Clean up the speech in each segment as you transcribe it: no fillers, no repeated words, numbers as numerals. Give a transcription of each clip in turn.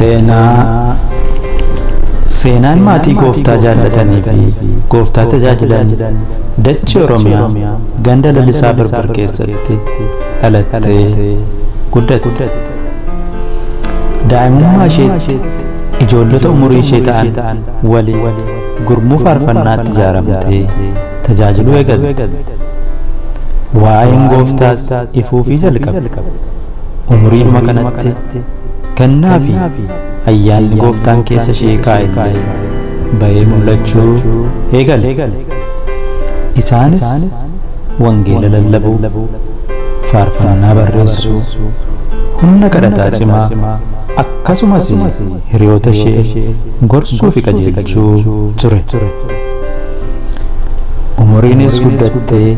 Seenaa. Seenaan maatii gooftaa jaallatanii fi gooftaa tajaajilan dachee Oromiyaa ganda Lalisaa Birbir keessatti dhalattee guddatte. Daa'imummaa isheetti ijoollota umurii ishee ta'an waliin gurmuu faarfannaatti ijaaramtee tajaajiluu eegalte. Waa'een gooftaas ifuufii jalqabe. Umuriidhuma kanatti kennaa fi ayyaanni gooftaan keessa ishee kaa'e illee ba'ee mul'achuu eegale. Isaanis wangeela lallabuu, faarfannaa barreessuu, humna kadhataa cimaa, akkasumas hiriyoota ishee gorsuu fi qajeelchuu ture. Umuriinis guddattee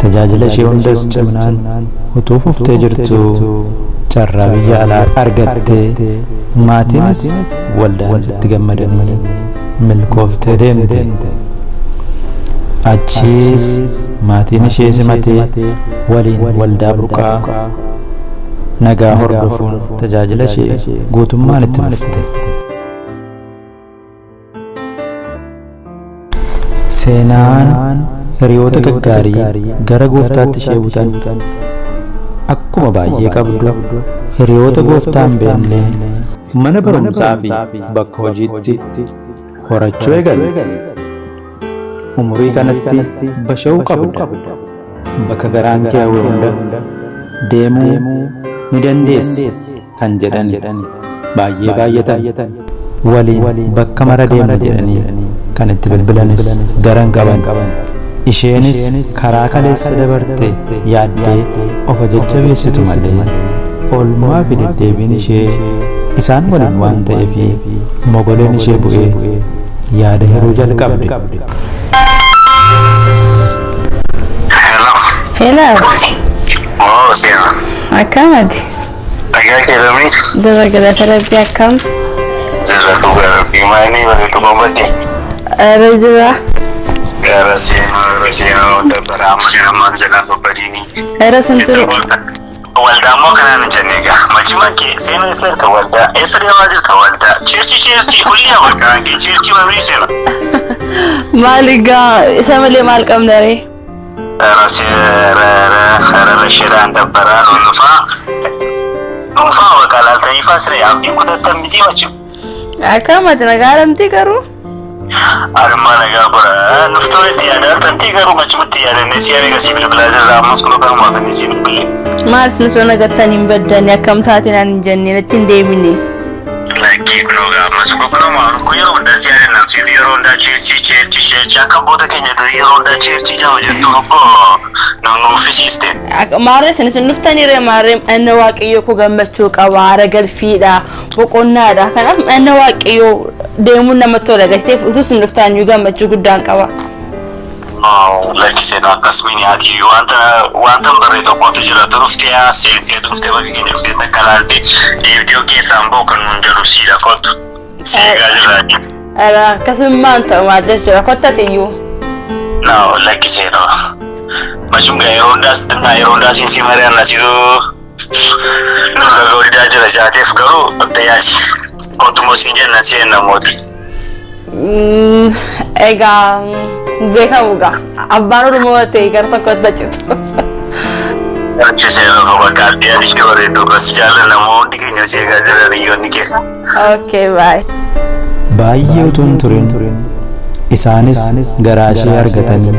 tajaajila ishee hundas cimnaan utuu fuftee jirtuu carraa biyya alaa argattee, maatiinis waldaanis itti gammadanii milkooftee deemte. Achiis maatiin ishee simatee waliin waldaa Burqaa Nagaa hordofuun tajaajila ishee guutummaan itti fufte. Seenaan hiriyoota gaggaarii gara gooftaatti ishee butan akkuma baay'ee qabdu, hiriyoota gooftaa hin beekne mana barumsaa fi bakka hojiitti horachuu eegalte. Umurii kanatti basha'uu qabda. Bakka garaan kee hawwe hunda deemuu ni dandeessa kan jedhan baay'ee baay'atan. Waliin bakka mara deemna jedhanii kan itti bilbilanis gara hin qaban. Isheenis karaa kaleessa dabarte yaaddee of jajjabeessitu malee, oolmaa fi deddeebiin ishee isaan waliin waan ta'eef mogoleen ishee bu'ee yaada hiruu jalqabde. Hello. Hello. Oh, Seenaa. Akkamati? Nagaa keelamii. Dura galata Rabbii, akkam? Jira, dhugaa Rabbii, maayinii bareedu gombadde. Irra jira. Gara seenaa, gara seenaa dabbara amma kana maal jedhaan babbadiini. Irra sin jiru. Waldaa immoo kanaan hin jenne egaa. Machimaan kee seenaa eessa jirta waldaa? Eessa deemaa jirta waldaa? Church, church, guyyaa bakka kee church mamii seena. Maal egaa, isa malee maal qabna ree? Rara shiraan dabbaraa dhuunfaa. Dhuunfaa bakka laaltanii faa siree abdiin kutattan miti machimu. Akkamati, nagaa dhamti garuu? Armaa nagaa godha. Nuftoo itti yaadaa tantii garuu machimutti yaadannee si yaada si bilbilaa jirra, ammas kun kan maafanii si bilbilee. Maal isin osoo nagattan hin baddani, akkam taate naan hin jenne, natti hin deebine. Lakkii, kunoo ammas kunoo maal kun yeroo hundaa si yaadannaa si yeroo hundaa church, church, church, akka abboota keenya durii yeroo hundaa church jama jettu tokko nu nuffisiiste. Maarree isin dhuftanii ree? Maarree mana Waaqayyoo koo gammachuu qaba, haara galfiidha, boqonnaadha. Kanaaf mana Waaqayyoo deemuun namatti tola gateef utuu isin dhuftan iyyuu gammachuu guddaan qaba. Lakkisee akkasumini ati wanta hin barree tokkotu jira, dhuftee seentee dhuftee bakka keenya dhuftee takka laaltee deebitee keessaan bahu kan nuun jedhu siidha, kottu. Seegaa jirra. Akkasumaan ta'u maal jechuudha, kottati iyyuu. No, lakkisee no. Machum gaa yeroo hundaas xinnaa yeroo hundaas si mari'anna, situu nurra guddaa jira jaateef garuu ta'aachi. Kottu siin jenna, seen namooti. Egaa beekamu gaa abbaan Oromoo ta'e gara tokkotti achitu. Lakkisee tokko bakka adii adii bareedu bas jaalala namoonni keenya si eegaa jira, hiriyoonni keenya. Okay, bye. Baay'ee utuu hin turin isaanis garaa ishee argatanii,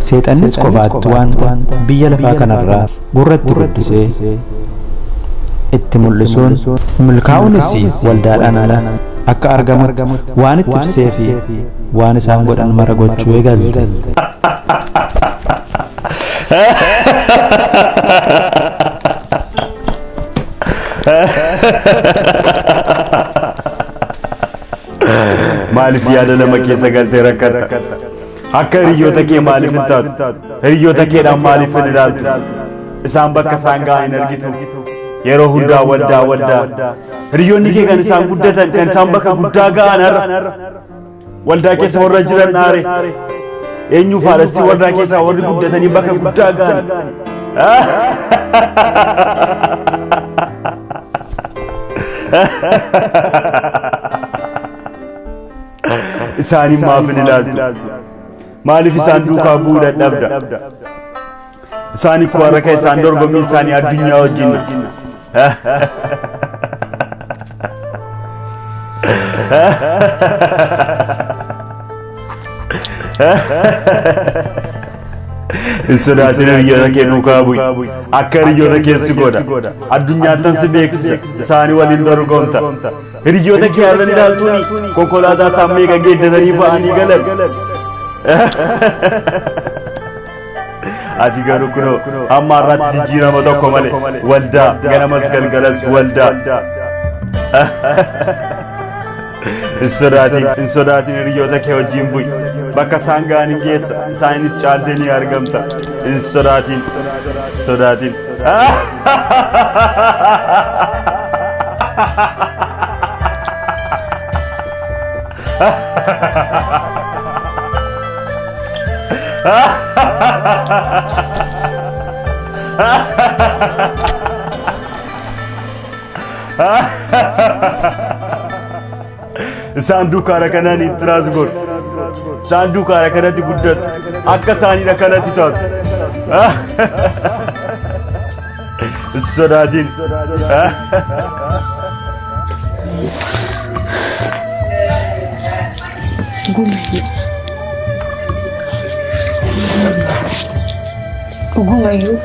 seexannis qofaatti wanta biyya lafaa kanarraa gurratti guddisee itti mul'isuun milkaa'uunis waldaadhaan ala akka argamutti waan itti ibsee fi waan isaan godhan mara gochuu eegalte. Maaliif yaada nama keessa galtee rakkatta? Akka hiriyoota kee maaliif hin taatu? Hiriyoota keedhaan maaliif hin ilaaltu? Isaan bakka isaan ga'an hin argitu. Yeroo hundaa waldaa, waldaa. Hiriyoonni kee kan isaan guddatan, kan isaan bakka guddaa ga'an har'a. Waldaa keessa warra jiran naare. Eenyu faadhasti waldaa keessaa warri guddatanii bakka guddaa ga'an? Isaaniin maaf hin ilaaltu? Maaliif isaan duukaa bu'uu dadhabda? Isaan ikkoo harka isaan dorgommii isaanii addunyaa wajjin. Hin sodaatin, hiriyoota kee duukaa bu'i. Akka hiriyoota kee si godha. Addunyaattan si beeksisa. Isaanii waliin dorgomta. Hiriyoota kee har'a ilaaltuuni konkolaataa isaan meeqa geeddaranii ba'anii galan. Ati garuu kunoo hamma har'aatti jijjiirama tokko malee waldaa ganamas galgalas waldaa. Hin sodaatin, hin sodaatin, hiriyoota kee wajjin bu'i. Bakka isaan ga'an hin geessa, isaanis caaltee ni argamta. Hin sodaatin, hin sodaatin. Isaan duukaadha kanaan ittiraas godhu. Isaan duukaadha kanatti guddatu. Akka isaaniidha kanatti taatu. Hin sodaatin. Dhugumayyuu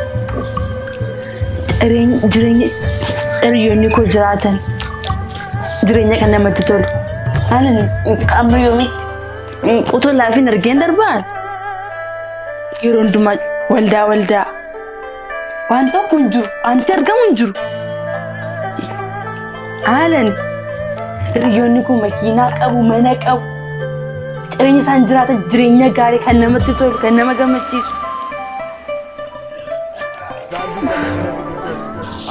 jireenya hiriyoonni koo jiraatan jireenya kan namatti tolu. Ani amma yoomitti utuu laafin argeen darbaan yeroo hundumaa waldaa waldaa waan tokko hin jiru, wanti argamu hin jiru. Haalan hiriyoonni koo makiinaa qabu, mana qabu, jireenya isaan jiraatan jireenya gaarii kan namatti tolu, kan nama gammachiisu.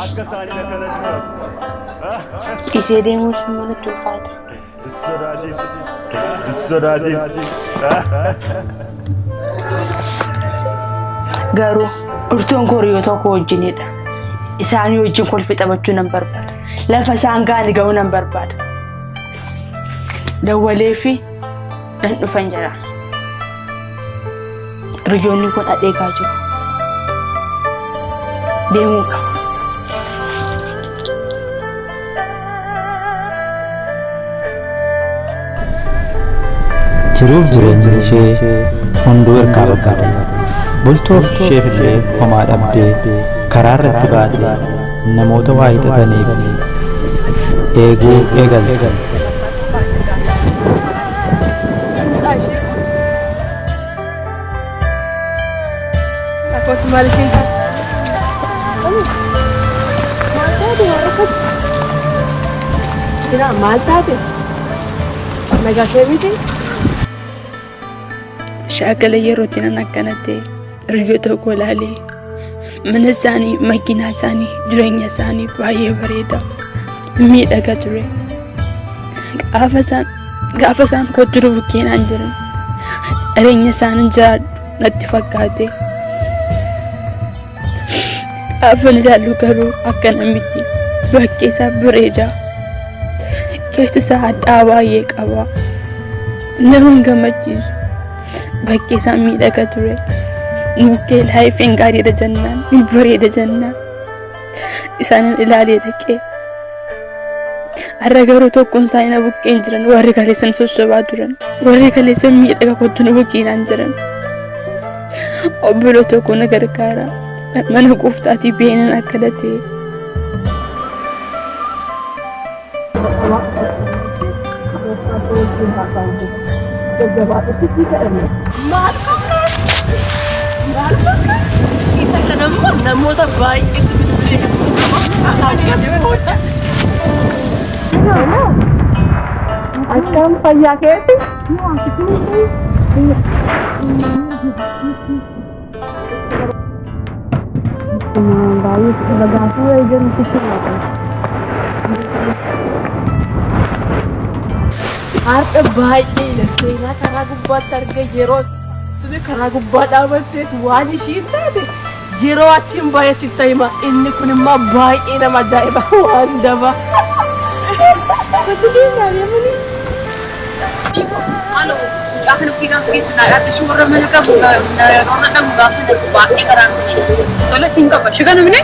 Akka isaaniidha kanatti taatu. Dhiisee deemuun sun manatti ulfaata. Hin sodaatin. Hin sodaatin. Garuu urtoon koo hiriyoota koo wajjinidha. Isaanii wajjin kolfi taphachuu nan barbaada. Lafa isaan ga'anii ga'uu nan barbaada. Dawwalee fi nan dhufan jira. Hiriyoonni koo dhadheegaa jiru. Deemuu qaba. Jiruuf jireenyi ishee hunduu hirkaa barbaade. Bultoof isheef illee homaa dhabdee karaa irratti baatee namoota waa hiixataniif eeguu eegalte. Kootu, maal isheen taate? Maal taate warra kootu? Jira, maal taate? Nagaa kee miti? Shaakala yerootti nan akkana ta'e hiriyoota koo ilaalee, mana isaanii, makiinaa isaanii, jireenya isaanii baay'ee bareeda, miidhaga ture. Gaafa isaan kottu bukkeenaan jiran jireenya isaanii jiraadhu natti fakkaate. Gaafa ilaallu garuu akkana miti. Bakki isaa bareeda. Keessi isaa hadhaa baay'ee qaba. Nama hin gammachiisu. Bakki isaa miidhaga ture. Bukkee laayifiin gaariidha jennaan, hin bareeda jennaan. Isaanin ilaalee dhaqee. Har'a garuu tokkoon isaanii na bukkeen jiran. Warri kaleessan sossobaa turan. Warri kaleessan miidhaga kottu nu bukkeenaan jiran. Obboloota koo na gargaara. Mana gooftaatii beenan akkana ta'e. Maal fakkaata? Maal fakkaata? Isa kana immoo namoota baay'eetu bilbilee. Akkam, fayyaa keeti? Baay'ee gaafii wayii jirutti sitti. Har'a baay'ee seenaa karaa gubbaatti arga, yeroo karaa gubbaa dhaabattee waan ishiin taate yeroo achiin baay'ee sitti hima. Inni kun immoo baay'ee nama ajaa'iba, waan daba. Eessatti deemaa deemanii? Mucaa kana ofii gaafa geessu naa dhaabbachuu warra mana qabu warra qabu gaafa darbu baay'ee karaan kun. Tola siin qaba. Ishee kana minee?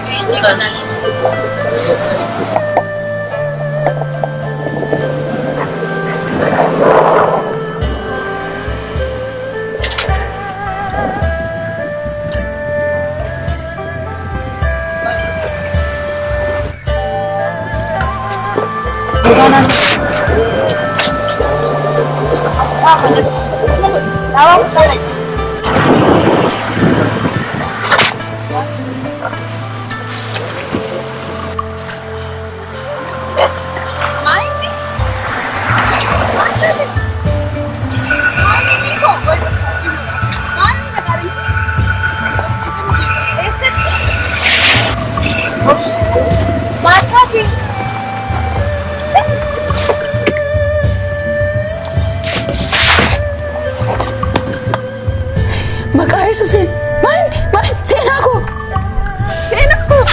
Maqaa Yesuusiin maal maal seenaa koo seenaa koo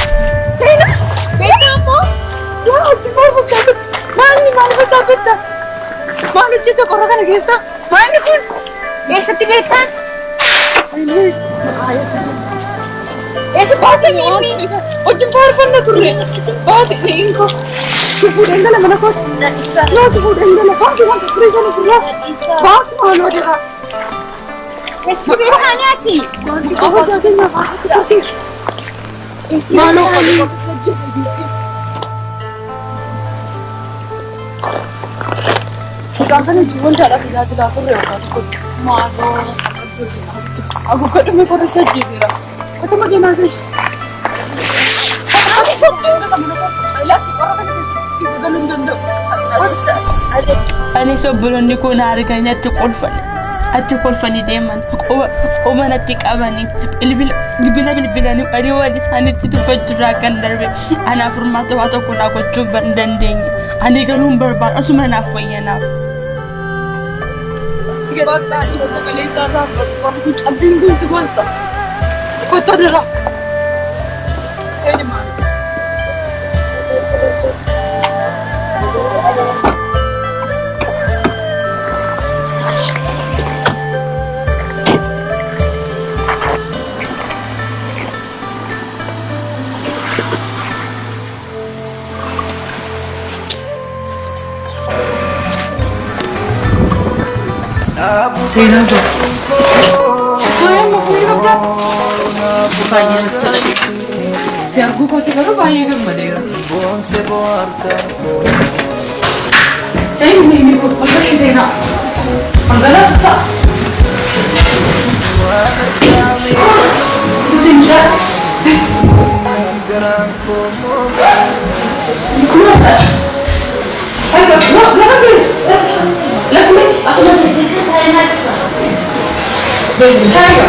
seenaa seenaa koo yaa hojii maal gochaa maalni maal gochaa jirta maal hojjeta qorra kana keessa maalni kun eessatti beektaan maqaa Yesuusiin eessa baasee miimii Wajjin faarfanna turre. Baasii mi'in koo. Si fuudheen gala mana koo. Laa si fuudheen gala. Baasii wanta turee gala turraa. Baasii maaloo jira. Eessatti beektaan ati Wanti qofa jaakeenya baasii. Maaloo Mucaan kana wajjin waldaadhaaf tajaajilaa turre waggaa tokkotti. Maaloo. Haguuggadhume qorra si ajjeeseera. Otuma keenyaa seeshi. Anis obboloonni koo na arganii natti kolfan. Achi kolfanii deeman quba natti qabanii bilbila bilbilanii walii isaaniitti dubbachurraa kan darbe anaaf furmaata waa tokko naa gochuu hin dandeenye. Ani garuu hin barbaadu asuma naaf wayyanaaf. Baay'ee natti tola. Si arguu kootti garuu baay'ee gammadeera. Seenni miimii koo bakka ishee seenaa. Magaalaa tuttaa. Kunuunsa. Hayda, lafa geessu. Lakkee asuma Taiga.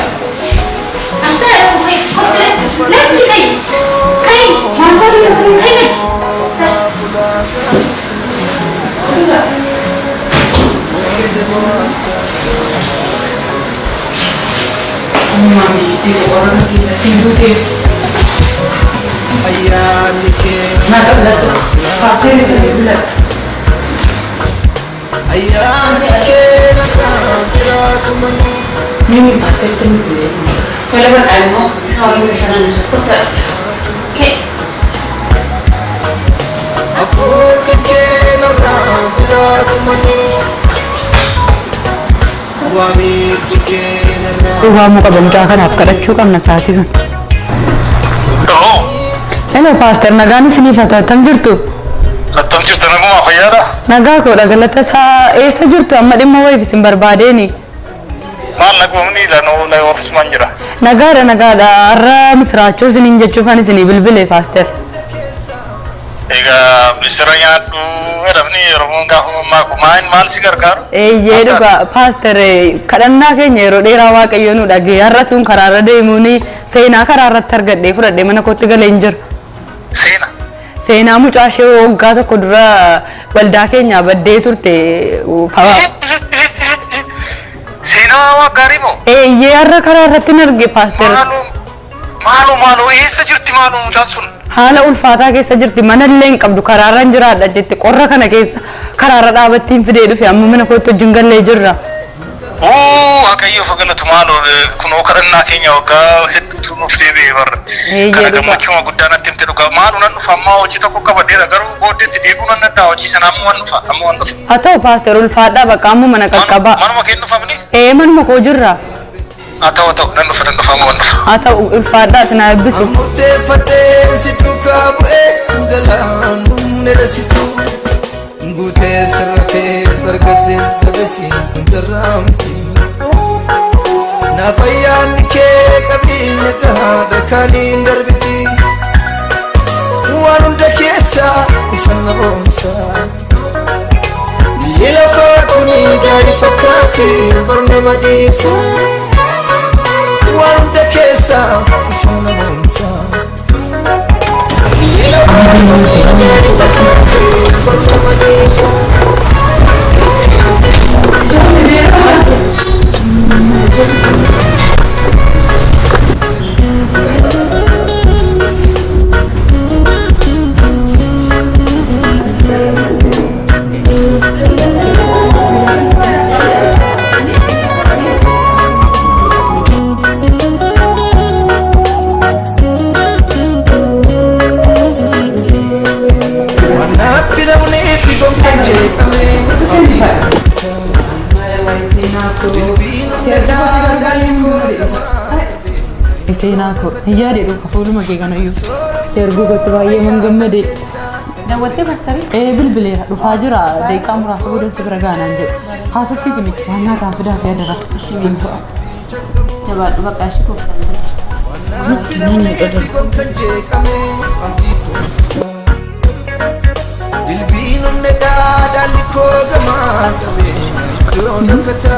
Dhugaamuu qaba mucaa kanaaf kadhachuu qabna sa'aatii kana. Hello Paaster, nagaan isiniif haa ta'u. Attam jirtu? Attam jirtu, nagumaa fayyaadha? Nagaa koodha galata isaa. Eessa jirtu amma dhimma wayiif isin barbaadeeni? Maal nagumni lanoo na oofisumaan jira. Nagaadha nagaadha. Har'a misiraachoo isiniin jechuufan isinii bilbile Paaster. Egaa misira nyaadhu jedhamni Oromoon gaafa mammaaku maal si gargaaru? Eeyyee dhugaa Paaster, kadhannaa keenya yeroo dheeraa Waaqayyo nu dhagee har'a tun karaarra deemuuni seenaa karaarratti argadhee fudhadhee mana kootti galee hin jiru. Seenaa? Seenaa mucaa ishee waggaa tokko dura waldaa keenyaa baddee turte. Seenaa waan gaarii moo? Eeyyee har'a karaa irratti hin arge Paaster. Maaloo maaloo eessa jirti maaloo mucaan sun? Haala ulfaataa keessa jirti manallee hin qabdu karaarra hin jiraadha jetti qorra kana keessa karaarra dhaabattiin fidee dhufe amma mana kootti wajjin gallee jirra. Oo Waaqayyoof galatu maaloo kunoo kadhannaa keenya waggaa hedduutu nuuf deebi'e barra. Eeyyee Kana dhugaa. gammachuma guddaa natti himte dhugaa maaloo nan dhufa ammaa hojii tokko qabadheera garuu booddeetti deebi'uu nan danda'a hojii sana ammoo nan dhufa ammoo nan dhufa. Haa ta'u paaster ulfaadhaa bakka amma mana qaqqabaa. Manuma kee hin dhufamni? Ee manuma koo jirra. Haa ta'u haa ta'u nan dhufa nan dhufa ammoo nan dhufa. Haa ta'u ulfaadhaa sinaa eebbisu. Murteeffadhee si duukaa bu'ee galaanumne dhasitu guutee sirratee sargadhee dabesi kun darraamti. Na fayyaan kee qabeenya gahaadha kaaniin darbiti. Waan hunda keessa isa na boonsa. Biyyi lafaa kuni gaarii fakkaate barnama dhiisa. Waan hunda keessa isa na boonsa. Biyyi lafaa kuni gaarii fakkaate barnama dhiisa. Wannaatti namni fi gonkan jeeqame. Dilbiin humna daadhaan koo gamaa. Seenaa koo hin yaade dhuka fuuluma kee kana iyyuu erguu kootti baay'ee man gammade. Dawwaltee paasterii? Ee bilbileera dhufaa jira daqiiqaa muraasa boodatti bira gaanaan jedhu. Haasofsiisi miti waan nyaataan fidaa fi adara. Jabaadhu bakka ishee kooftaan jira. Wannaatti namni fi gonkan jeeqame. Abdii koo Dilbiin humna daadhaan koo gamaa qabeenya iddoo dhokata.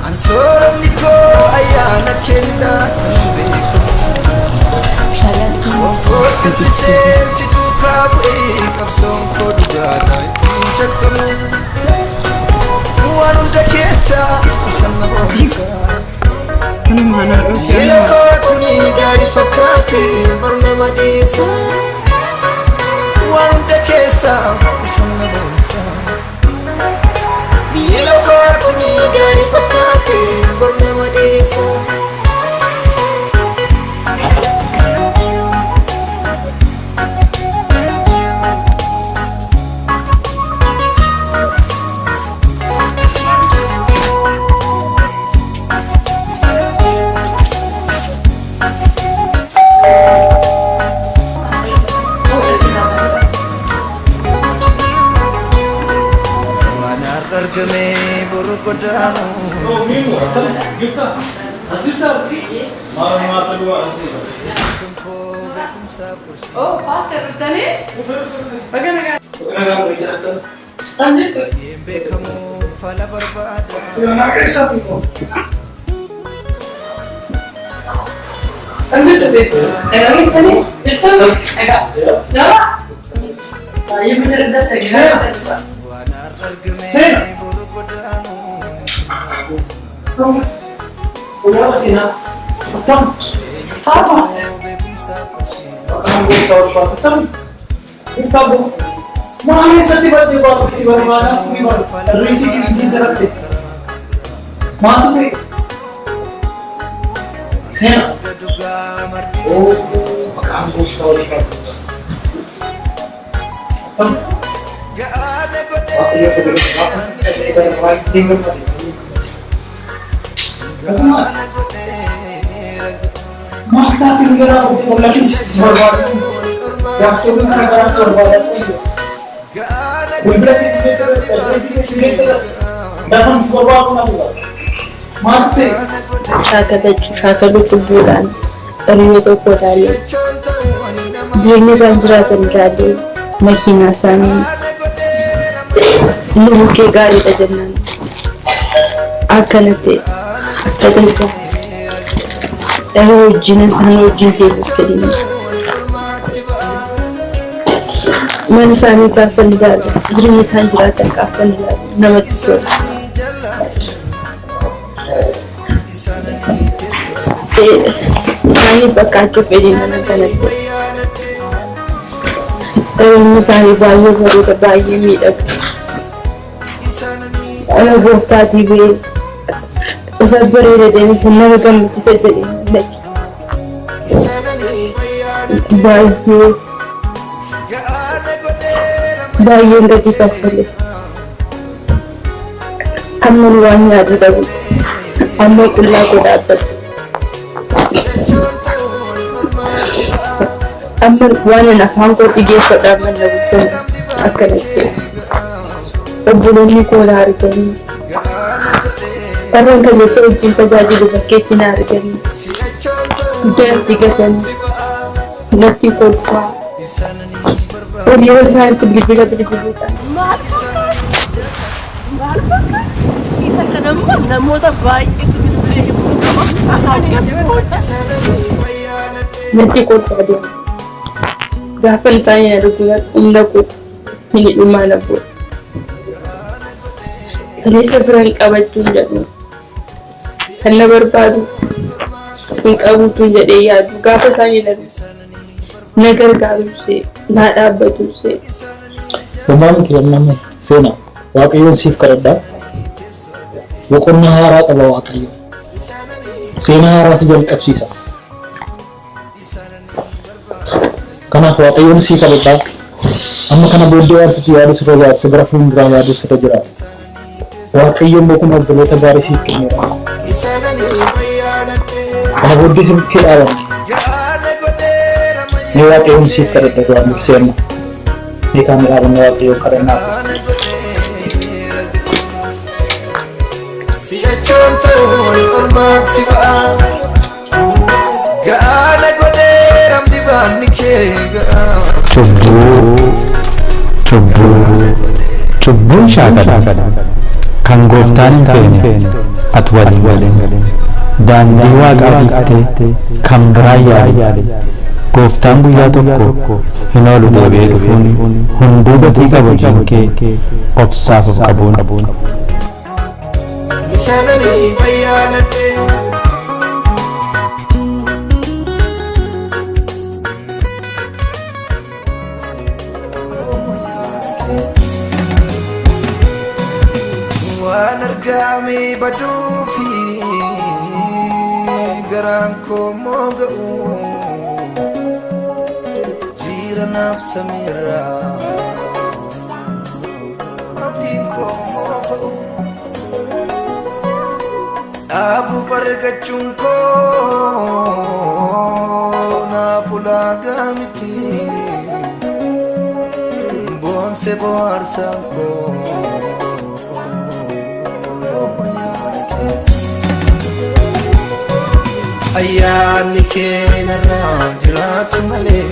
Ansooramni koo ayyaana kennaa beekamu. Fonkootti riseensi duukaa bu'ee qabsoon koo dhugaadha ittiin shakkamu. Waan hunda keessa isa na boonsa. Biyyi lafaa kuni gaarii fakkaate barnama dhiisa. Waan hunda keessa isa na boonsa. Biyyi lafaa kuni gaarii fakkaate barnama dhiisa. Waan har'a argame boru godaanu. Kan koo beekumsaaf gorsa. Oo paaster dhuftanii? Baga nagaa. Baay'een beekamu fala barbaada. Waan har'a argame boru godaanu. Beekumsaaf gorsa. Dhugaa marti. Ga'aana godhee ga'aana godhee ga'aana godhee Shaakaluu cubbuudhaan hiriyyoo tokko ilaalee jireenya isaan jiraatan ilaalee makiinaa isaanii lubbuu kee gaariidha jennaan akkana ta'e akka tasaa yeroo wajjin isaan wajjin keessas gadi mana isaanii gaafa ilaalu jireenya isaan jiraatan gaafa ilaalu namatti tola. Isaaniif fakkaachuuf fedhii mana kanatti. Jireenyi isaanii baay'ee bareeda, baay'ee miidhaga. Ana gooftaatii ba'ee isa bareeda deeme kan nama gammachiisa jedhee naqe. Baay'ee baay'een gatii kaffale. Amma waan nyaatu dhabu. Amma qullaa koo dhaabbadhu. Amma waan ani afaan kootti geeffadhu amma na bulchan akkanatti. Obboloonni koo na arganii. Warreen kaleessa wajjin tajaajilu bakkeetti na arganii. Guddaa natti gatanii. Natti kolfaa. Walii wal isaanitti bilbila bilbiluudhaan. Maal fakkaata? Maal fakkaata? Isa kana immoo namoota baay'eetu bilbilee himuu qaba. Natti kolfaa deemu. Gaafan isaanii na dhuguman humna koo hin hidhumaa na bu'e. Kaleessa bira hin qabachuun jedhu. Kan na barbaadu hin qabuutuun jedhee yaadu. Gaafa isaanii na na gargaarusee naa dhaabbatusee. Homaa miti lammamma seenaa Waaqayyoon siif kadhadhaa. Boqonnaa haaraa qaba Waaqayyo. Seenaa haaraa si jalqabsiisa. Kanaaf Waaqayyoon sii kadhadhaa. Amma kana booddee wanti itti yaadu sirra jiraatu gara fuulduraa yaadu sirra jiraatu. Waaqayyo immoo kun obboloota gaarii siif kenneera. Kana booddee si bukkee dhaabanna. Mee Waaqayyoon siif kadhadha duraan dursee amma. Mee kaamee dhaabanna Waaqayyoon kadhannaa. Si'achoon ta'uun ormaatti ba'a. Ga'aana godheera dibaanni kee ga'a. Cubbuu, cubbuu, cubbuun shaakala kan gooftaan hin feene ati waliin galin. Daandii waaqaa dhiiftee kan biraa yaali. Gooftaan guyyaa tokko hin oolu deebi'ee dhufuun hunduu gatii qabu hojiin kee obsaaf of qabuun. Isaananii bayyaanadhee. Waan argame baduufi garaan koo mooga'u jira naaf samiirra abdiin koo moofa'u dhaabuuf argachuun koo naaf ulaagaa miti boonse bohaarsaan koo. Ayyaanni kee narraa jiraatu malee.